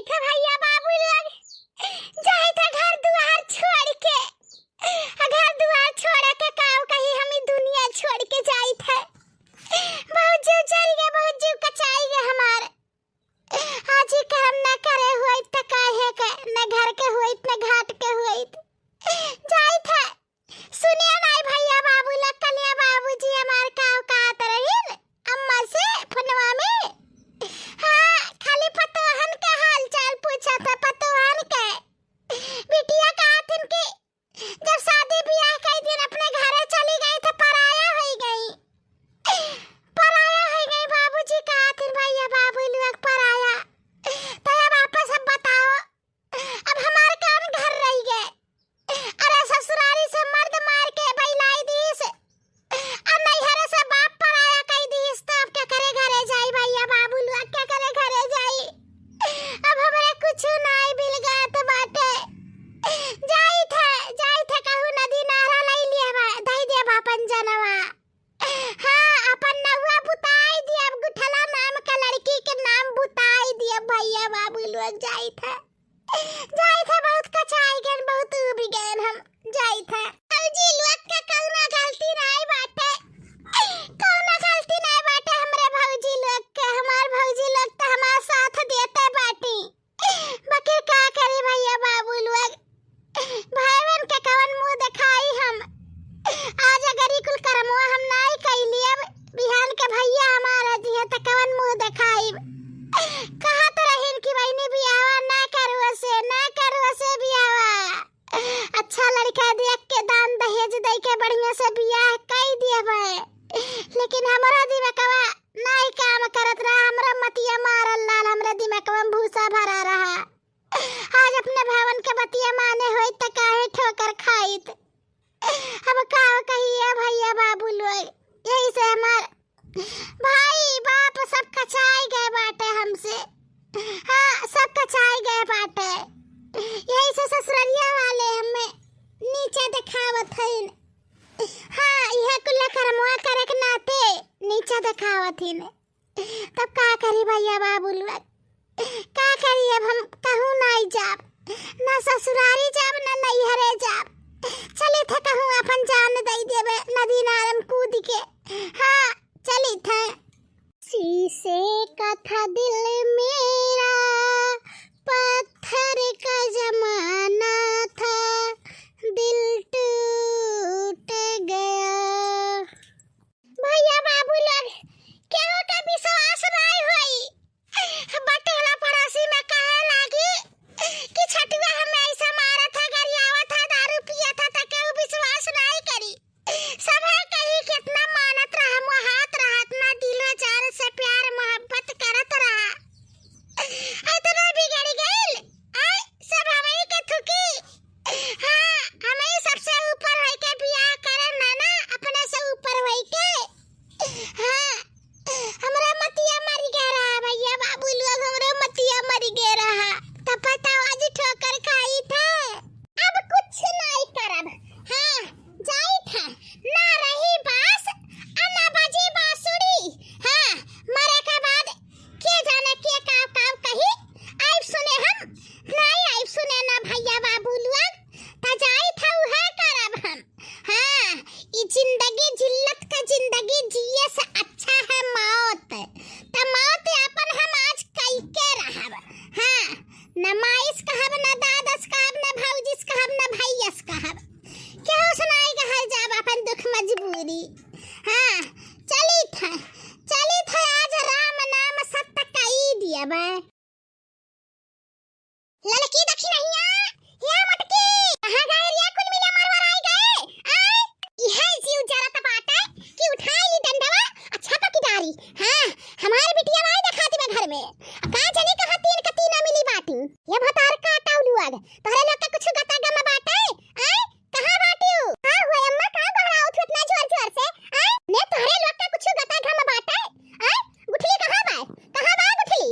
था भैया बाबू लोग, जाई था घर दुआर छोड़ के। घर दुआर छोड़ के काव कही हम दुनिया छोड़ के जाई था। बहुत जीव जल गए, बहुत जीव कचाई गए हमार। आज ही काम ना करे हुए त काहे के, न घर के हुए न घाट के हुए जाई था। सुनिया नहीं भैया बाबू लोग, कलिया बाबूजी हमार काव कहत रहिन अम्मा से फोनवा में। हाँ, खाली पतोहन के हाल चाल पूछा था, पतोहन के बिटिया कहतिन कि जब शादी ब्याह कई दिन अपने घरे चली गई तो पराया हो गई, पराया हो गई। बाबूजी कहतिन भैया बाबू लोग पराया। तो अब वापस अब बताओ, अब हमार कौन घर रह गए? अरे ससुरारी से मर्द मार के बैलाई दीस, अब नैहरे से बाप पराया कह दीस, तो अब क्या करे घरे जाई भैया बाबू लोग, क्या करे घरे जाई? अब हमरे कुछ नहीं मिल गया तो बाटे जाई थे, जाई थे कहूँ नदी नाला लाई लिया बा, दही दिया बापन जनवा। हाँ, अपन नहुआ बुताई दिया, अब गुठला नाम का लड़की के नाम बुताई दिया भैया बाबू लोग। जाई थे, जाई थे, बहुत कचाई गए, बहुत उब गए हम जाई थे। जी लोग के कौना गलती नहीं बाटे, कौना गलती नहीं बाटे हमरे भौजी लोग के। हमार भौजी लोग तो हमार साथ देते बाटी, बाकी का करी भैया बाबू लोग? भाई बहन के कवन मुंह दिखाई हम? आज अगर ई कुल करमवा हम नहीं कैली, अब बिहान के भैया हमारा जी है तो कवन मुंह दिखाई? कहत रहिन कि बहनी बियावा ना करो से, ना करो से बियावा, अच्छा लड़का देख के दान दहेज दे के बढ़िया से बियाह कई दिया भाई। लेकिन हमारा दिमागवा नहीं काम करत रहा, हमरा मतिया मारल लाल, हमरा दिमागवा में भूसा भरा रहा। आज अपने भावन के बतिया माने होई त काहे ठोकर खाइत? अब का कहिए भैया बाबू लोग, यही से हमार भाई बाप सब कचाई गए बाटे हमसे। हाँ, सब कचाई गए बाटे, यही से ससुररिया वाले हमें नीचे दिखावत हइन। हाँ, यह कुल करमवा करे के नाते नीचे दिखावत हइन। तब का करी भैया बाबू लोग, का करी? अब हम कहूँ नहीं जाब, ना ससुरारी जाब ना नैहरे जाब। चली थे कहूँ अपन जान दे देबे नदी नारम कूद के। हाँ, चली थे। शीशे का था दिल मेरा, पत्थर का जमाना था, दिल टूट गया। भैया बाबू लोग केहू का विश्वास नहीं होई। बटेला पड़ोसी में कहे लागी कि छटुआ हमें ऐसा मारा था, गरियावा था, दारू पिया था, त केहू विश्वास नहीं करी। सब है कही कितना मानत रहा, मोहात रहा, इतना दिलो जान से प्यार मोहब्बत करत रहा, इतना बिगड़ गइल। आय सब हमें के थुकी। हाँ, हमें सबसे ऊपर होई के बियाह करे ना, ना अपने से ऊपर होई के। हाँ, हमरा मतिया मरी गया रहा भैया बाबू लोग, हमरा मतिया मरी गया रहा। तब बताओ आज ठोकर खाई था, अब कुछ नहीं करब। हाँ, जाई था ना रही बास ना बाजी बांसुरी। हाँ, मरे के बाद के जाने के का काम कही आइब सुने हम नहीं आइब सुने ना भैया बाबू लोग। त जाई था उहे करब हम। हाँ, ई जिंदगी जिल्लत का जिंदगी जिए से अच्छा है मौत। त मौत अपन हम आज कई के रहब। हाँ, न माइस कहब, न दादस कहब, न भौजिस कहब, न भैयस कहब। केहू सुनाई कहल जाब अपन दुख मजबूरी। हाँ, चली था, चली था आज राम नाम सत्य कई दिया बा। लड़की देखी नहीं या मटकी कहाँ गए रिया? कुल मिले मारवार आई गए। आए यह जीव जरा तपाता कि उठाई डंडवा अच्छा पकी डारी। हाँ, हमारे बिटिया नहीं दिखाती मैं घर में। का जाने कहाँ तीन का तीन मिली बाटी। ये भतार का टाउलुआग तोहरे लोग का कुछ गता गमा बाटे। आए कहाँ बाटी? हां हुआ अम्मा, कहाँ घबराओ थी इतना जोर जोर से? आए ने तोहरे लोग का कुछ गता गमा बाटे। आए गुठली कहाँ बा? कहाँ बा गुठली?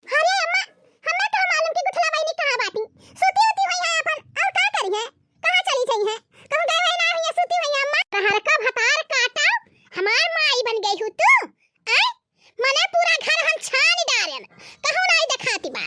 अरे अम्मा, हमें तो मालूम कि गुठला बहनी कहाँ बाटी। सूती उती हुई है अपन और का करी है? कहाँ चली गई है? कहूँ गए हुए ना हुई है, सूती हुई है अम्मा। कहर का भतार काटा हमार माई बन गई हूँ तू। आए मने पूरा घर हम छान डारेन, कहूँ नहीं दिखाती बा।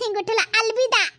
फिर गोटला। अलविदा।